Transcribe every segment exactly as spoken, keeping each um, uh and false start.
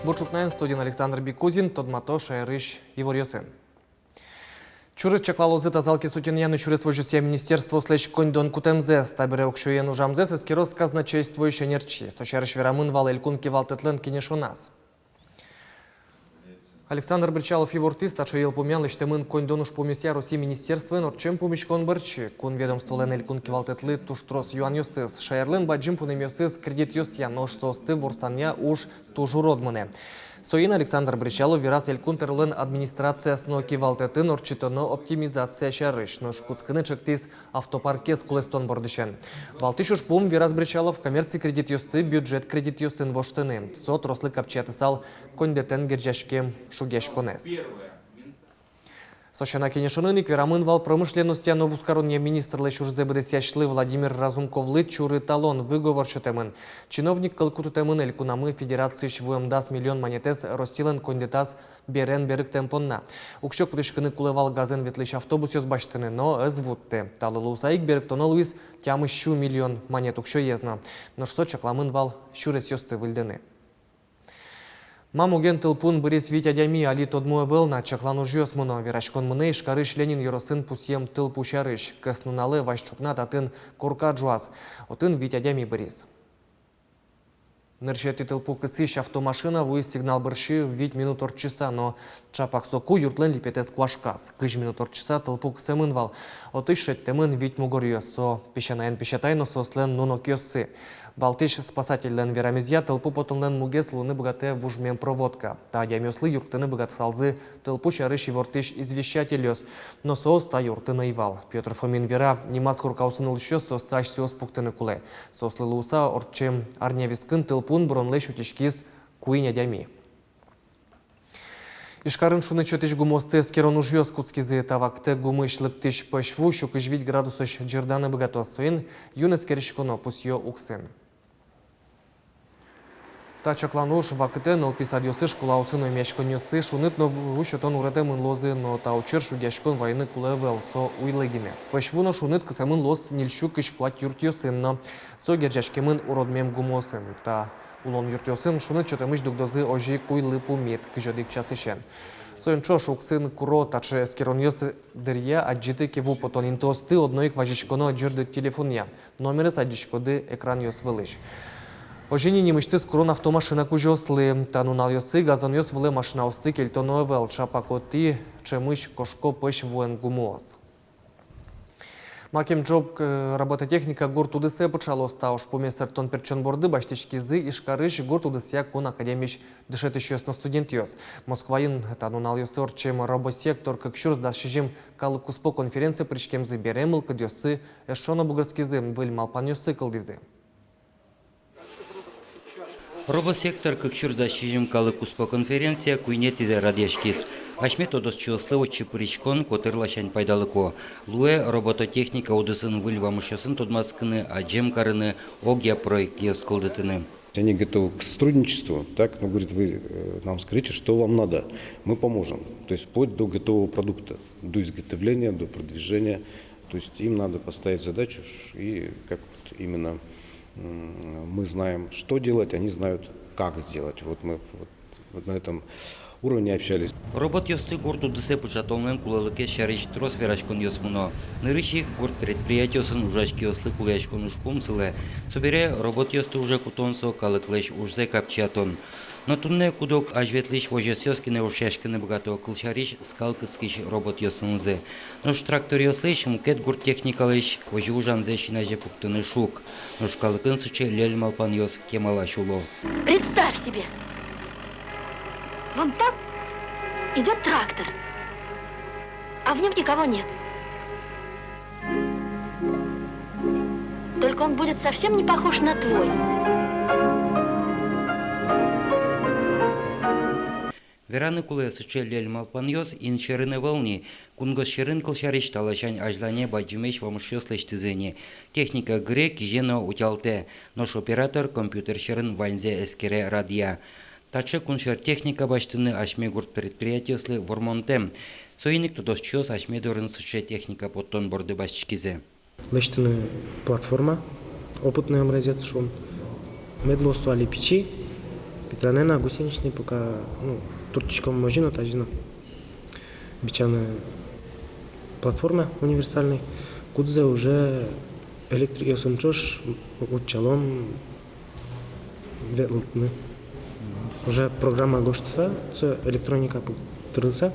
Бур ӵукнаен, студиын Александр Бикузин, тодмато шаерысь иворъёсын. Чурыт чаклалозы тазалыкез утёнъя но сюрес возёсъя министерствоослэсь коньдон кутэмзэс. Табере уксёен ужамзэс эскероз казначействоысь ӧнерчи. Со сярысь верамын вал Элькун кивалтэтлэн кенешоназ. Александр Бречалов ивортӥз, таӵе йылпумъян лэсьтэмын коньдон ужпумъёсъя Россиысь министерствоен ортчем пумиськон бӧрсьы. Кун ведомстволэн Элькун кивалтэтлы туж трос юанъёсыз. Шаерлэн бадӟым пунэмъёсыз кредитъёсъя, нош соосты ворсанъя уж туж урод мынэ. Соин Александр Бречалов вераз Элькун тӧролэн администрацияз но кивалтэтын ортчытоно оптимизация сярысь, нош кутскыны чектӥз автопаркез кулэстон бордысен. Валтӥсь ужпум, вераз Бречалов, коммерци кредитъёсты бюджет кредитъёсын воштыны. Со трослы капчиятысал коньдэтэн герӟаськем шугъяськонэз. Со сяна кенешонын ик верамын вал промышленностья но вузкаронъя министрлэсь ужзэ быдэсъясьлы Владимир Разумковлы чурыт талон, выговор сётэмын. Чиновник кыл кутытэмын элькунамы федерациысь вуэм дас миллион манетэз Россилэн коньдэтаз берен берыктэм понна. Уксё кутӥськыны кулэ вал газэн ветлӥсь автобусъёс басьтыны, но ӧз вутты. Талы луыса ик берыктоно луиз тямыс сю миллион манет уксёез но. Нош со чакламын вал сюресъёсты выльдыны. Ма муген тылпуын быриз вить адями, али тодмо ӧвӧл на, чаклан ужъёс мыно. Вераськон мынэ Ижкарысь Ленин ёросын пусъем тылпу сярысь. Кӧснуналэ вазь ӵукна татын корка ӝуаз. Отын вить адями быриз. Нырысетӥ тылпу кысӥсь автомашина вуиз сигнал бӧрсьы вить минут ортчыса, но ӵапак соку юртлэн липетэз куашказ. Кызь минут ортчыса тылпу кысэмын вал. Отысь шедьтэмын вить мугоръёс, со песянаен песятай но соослэн нунокъёссы. Валтӥсь спасательлэн верамезъя, тылпу потонлэн мугез луыны быгатэ вужмем проводка. Та адямиослы юрттыны быгатысалзы тылпу сярысь ивортӥсь извещательёс. Но соос та юртын ӧй вал. Пётр Фомин вера, нимаз коркаосын улӥсьёс соосты асьсэос пуктыны кулэ. Соослы луыса, ортчем арня вискын тылпуын быронлэсь утиськиз куинь адями. Ижкарын шуныт сётӥсь гумыосты эскерон ужъёс кутскизы. Та вакытэ гумыысь лыктӥсь пӧсь ву сю кызь вить градусозь ӟырданы быгатоз, соин юн эскериськоно, пусъё УКСын. Та чаклан уж вакытэ нылпи садъёсы, школаосы но эмъяськонниосы шуныт но ву сётон уретэмын луозы, но та учыр шугъяськон вайыны кулэ ӧвӧл, со уйлы гинэ. Пӧсь ву но шуныт кысэмын луоз ньыль сю кызь куать юртъёсын но, со герӟаськемын уродмем гумыосын. Та улон юртъёсын шуныт сётэмысь дугдозы озьы ик уйлы пумит кызь одӥг часысен. Соин ӵош УКСын куро таӵе эскеронъёс дыръя адӟиды ке ву потон интыосты, одно ик вазиськоно ӟырдыт телефонъя. Номерез адӟиськоды экранъёс вылысь. Озьы ини нимысьтыз курон автомашина кузёослы. Та нуналъёсы газонъёс вылэ машинаосты кельтоно ӧвӧл, ӵапак отӥ ӵемысь кошко пӧсь вуэн гумыос. Макем ӝог, э, робототехника гурт удысэ пыӵалоз. Та ужпумез сэрттон-пертчон борды басьтӥськизы Ижкарысь гурт удысъя кун академиысь дышетӥсьёс но студентъёс. Москваын та нуналъёсы ортчем «Роботсектор кык сюрс дас сизьым» калык куспо конференцие пыриськемзы бере мылкыдъёссы эшшо но бугырскизы, выль малпанъёссы кылдӥзы. «Роботсектор кык сюрс дас сизьым» калык куспо конференция куинетӥзэ радъяськиз. Асьме тодосчиослы отчы пыриськон котыр ласянь пайдалыко. Луэ робототехника удысын выль вамышъёсын тодматскыны, адӟем карыны, огъя проектъёс кылдытыны. Они готовы к сотрудничеству, так, ну, говорит, вы, э, нам скажите, что вам надо, мы поможем. То есть вплоть до готового продукта, до изготовления, до продвижения. То есть им надо поставить задачу ш-, и как вот именно, м, мы знаем, что делать, они знают, как сделать. Вот мы вот, вот на этом уровне общались. Роботъёсты гурт удысэ пыӵатонлэн кулэлыкез сярысь трос вераськонъёс мыно. Нырысь ик гурт предприятиосын ужаськисьёслы кулэяськон ужпум сылэ. Собере роботъёсты уже кутон — со калыклэсь ужзэ капчиятон. Но туннэ куд-ог азьветлӥсь возёсъёс гинэ ушъяськыны быгато, кылсярысь, скал кыскись роботъёсынызы. Нош тракторъёслэсь, мукет гурт техникалэсь озьы ужамзэ син азе пуктыны шуг. Нош калыкын сыӵе льӧль малпанъёс кемалась уло. Представь себе, вон там идёт трактор, а в нём никого нет. Только он будет совсем не похож на твой. Вераны кулэ, сыӵе льӧль малпанъёс ин сьӧрын ӧвӧл ни. Кунгож сьӧрын, кылсярысь, та ласянь азьлане бадӟымесь вамышъёс лэсьтӥзы ни. Техника гыре, кизе но утялтэ. Нош оператор компьютер сьӧрын ваньзэ эскере, радъя. Таӵе кунсьӧр техника басьтыны асьме гурт предприятиослы вормонтэм. Соин ик тодосчиос асьме дорын сыӵе техника поттон борды басьтӥськизы. Лэсьтыны платформа, опытный образец, шуом. Мед луоз со али пичи, Питанэн-а, гусеничный пока, ну, турттӥськом озьы но, тазьы но. Бичаны платформа универсальный, кудзэ уже электрикъёсын ӵош утчалом ветлытыны. Уже программа гожтыса, со электроника пуктылыса,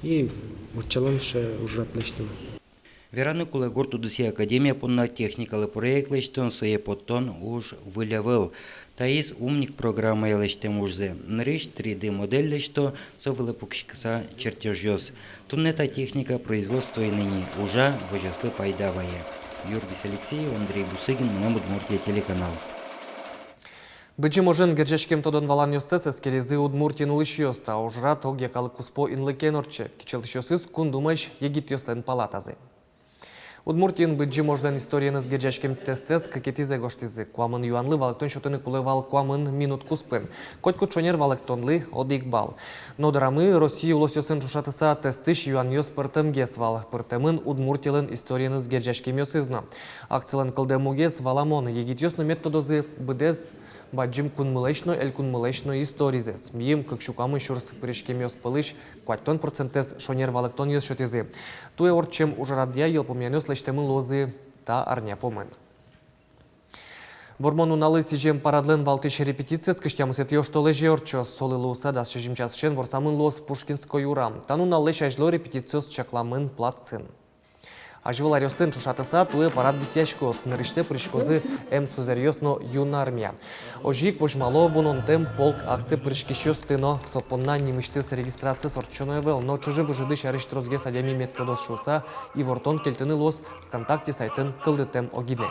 и утчалом сыӵе ужрад лэсьтыны. Вераны кулэ, гурт удысъя академия понна техникалы проект лэсьтон, сое поттон уж выль ӧвӧл. Таиз «Умник» программая лэсьтэм ужзы. Нырысь три дэ модель лэсьто, со вылэ пукиськыса чертёжъёс. Туннэ та техника производствоын ини ужа, возьёслы пайда вае. Юргис Алексеев, Андрей Бусыгин, «Мынам Удмуртие» телеканал. Быдӟым ожен герӟаськем тодон-валанъёссэс эскеризы Удмуртиын улӥсьёс. Та ужрад огъя калык куспо инлыкен ортче. Кичӧлтӥсьёсыз Кун Думаысь егитъёслэн палатазы. Удмуртиын Быдӟым ожлэн историеныз герӟаськем тестэз кыкетӥзэ гожтӥзы. Куамын юанлы валэктон сётыны кулэ вал куамын минут куспын. Котькуд шонер валэктонлы одӥг балл. Но дорамы Россия улосъёсын ӵошатыса тестысь юанъёс пӧртэмгес вал. Пӧртэмын Удмуртилэн историеныз герӟаськемъёсыз но. Акцилэн кылдэм мугез валамон: егитъёс но мед тодозы быдэс бадӟым кунмылэсь но, элькунмылэсь но историзэс. Мийым кык сю куамын сюрс пыриськемъёс пӧлысь куатьтон процентэз шонер валэктонъёс сётӥзы. Туэ ортчем ужрадъя йылпумъянъёс лэсьтэмын луозы та арня пумын. Вормон нуналлы сӥзем парадлэн валтӥсь репетициез кызь тямысэтӥ оштолэзе ортчоз. Солы луыса дас сизьым часысен ворсамын луоз Пушкинской урам. Та нуналлэсь азьло репетициос чакламын плацын. Азьвыл аръёсын ӵошатыса, туэ парад висъяськоз. Нырысьсэ пыриськозы эм сузэръёс но Юнармия. Озьы ик возьмало «Вунонтэм полк» акцие пыриськисьёсты но. Со понна нимысьтыз регистрациез ортчоно ӧвӧл, но чыжы-выжыды сярысь тросгес адями мед тодоз шуыса, ивортон кельтыны луоз ВКонтакте сайтын кылдытэм огинэ.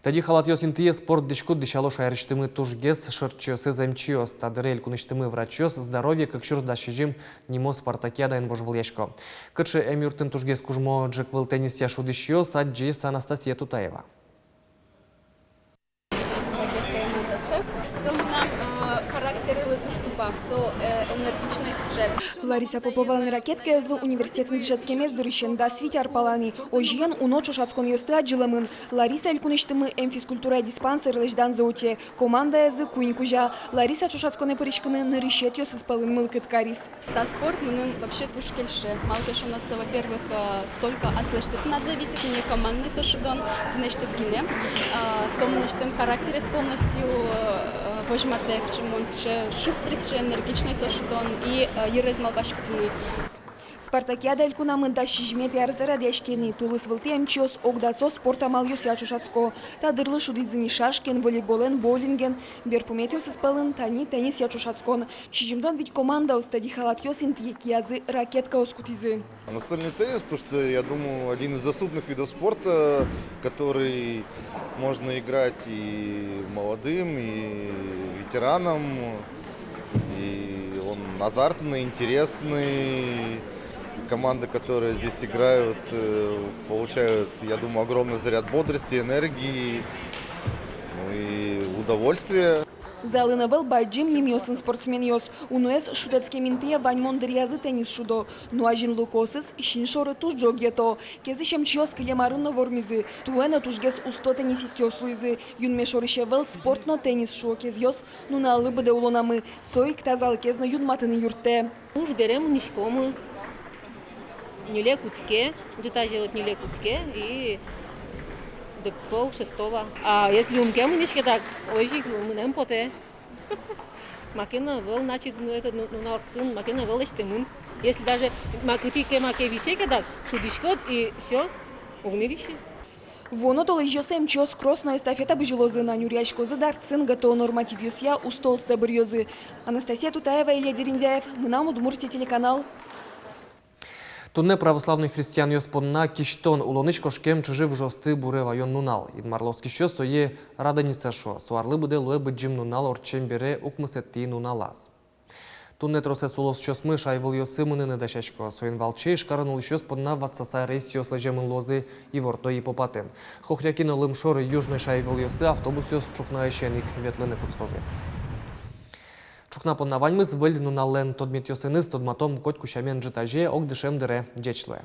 Тӧдьы халатъёс интые спорт дӥськут дӥсяло шаерысьтымы тужгес шырчиосыз эмчиос. Та дыре элькунысьтымы врачъёс «Здоровье кык сюрс дас сизьым» нимо спартакиадаен вожвылъясько. Кыӵе эмъюртын тужгес кужмо ӝӧк выл теннисъя шудӥсьёс, адӟиз Анастасия Тутаева. Со мынам, э, характерылы туж тупа, со, э, энергичной сыӵе. Лариса Поповалэн «Ракеткаезлы» университетын дышетскемез дырысен дас вить ар пала ни. Озьыен, уно ӵошатсконъёсты адӟылэмын. Лариса элькунысьтымы эмфизкультурая диспансерлэсь данзэ утё. Командаязы куинь кузя. Лариса ӵошатсконэ пыриськыны нырысетӥосыз пӧлын мылкыд кариз. Та спорт мыным вообще туж кельше. Малы ке шуоно, со, во-первых, э, только аслэсьтыд тынад зависит, не командной со шудон, тынэсьтыд гинэ. Э, со мынэсьтым характерез полностью, э, возьматэ, кыӵе мон сыӵе шустрый, сыӵе энергичной со шудон и, э, йырез малпаськытыны. Спартакиада элькунамы дас сизьыметӥ арзэ радъяське ни. Тулыс вылтӥ эмчиос ог дасо спорт амалъёсъя ӵошатско. Та дырлы шудӥзы ни шашкаен, волейболэн, боулинген, берпуметӥосыз пӧлын тани теннисъя ӵошатскон. Сизьымдон вить командаос тӧдьы халатъёс интые киязы ракеткаос кутӥзы. Настольный теннис, потому что, я думаю, один из доступных видов спорта, который можно играть и молодым, и ветеранам. И он азартный, интересный. Команды, которые здесь играют, э, получают, я думаю, огромный заряд бодрости, энергии, ну и удовольствия. Залын ӧвӧл бадӟым нимъёсын спортсменъёс. Уноез шутэтскем интые ваньмон дыръязы теннис шудо. Но азинлыкоосыз син шоры туж ӝог йӧто. Кезысь эмчиос кылем арын но вормизы. Туэ но тужгес усто теннисистъёс луизы. Юнме шорысь ӧвӧл, спорт но теннис, шуо кезъёс. Нуналлы быдэ улонамы, со ик тазалыкез но юнматыны юрттэ. Уж бере мынӥськомы ньыле кутске, ӝытазе вот ньыле кутске и до пол шестого. А если ум ке мынӥське, так озьы ик мынэм потэ. Маке но ӧвӧл, значит, ну, этот, ну, нуналскын маке но ӧвӧл лэсьтэмын. Если даже ма-, кытӥ ке маке висе ке, так шудӥськод и всё, уг ни висе. Вуоно толэзьёсы эмчиос кросс но эстафета бызьылозы на, нюръяськозы дартсын, ГТО нормативъёсъя устоосты быръёзы. Анастасия Тутаева, Илья Дерендяев, «Мынам Удмуртие» телеканал. Туннэ православной христианъёс понна кисьтон, улонысь кошкем чыжы-выжыосты буре ваён нунал. Инмарлы оскисьёс сое Радоница шуо. Со арлы быдэ луэ Быдӟым нунал ортчем бере укмысэтӥ нуналаз. Туннэ тросэз улосчиосмы шайвылъёсы мыныны дасясько. Соин валче Ижкарын улӥсьёс понна ватсаса рейсъёс лэземын луозы, иворто ИПОПАТын. Хохряки но Лымшор — Южной шайвылъёсы автобусъёс ӵукнаысен ик ветлыны кутскозы. Ӵукна понна ваньмыз. Выль нуналлэн тодметъёсыныз тодматом котьку сямен ӝытазе, ог дышем дыре. Ӟеч луэ.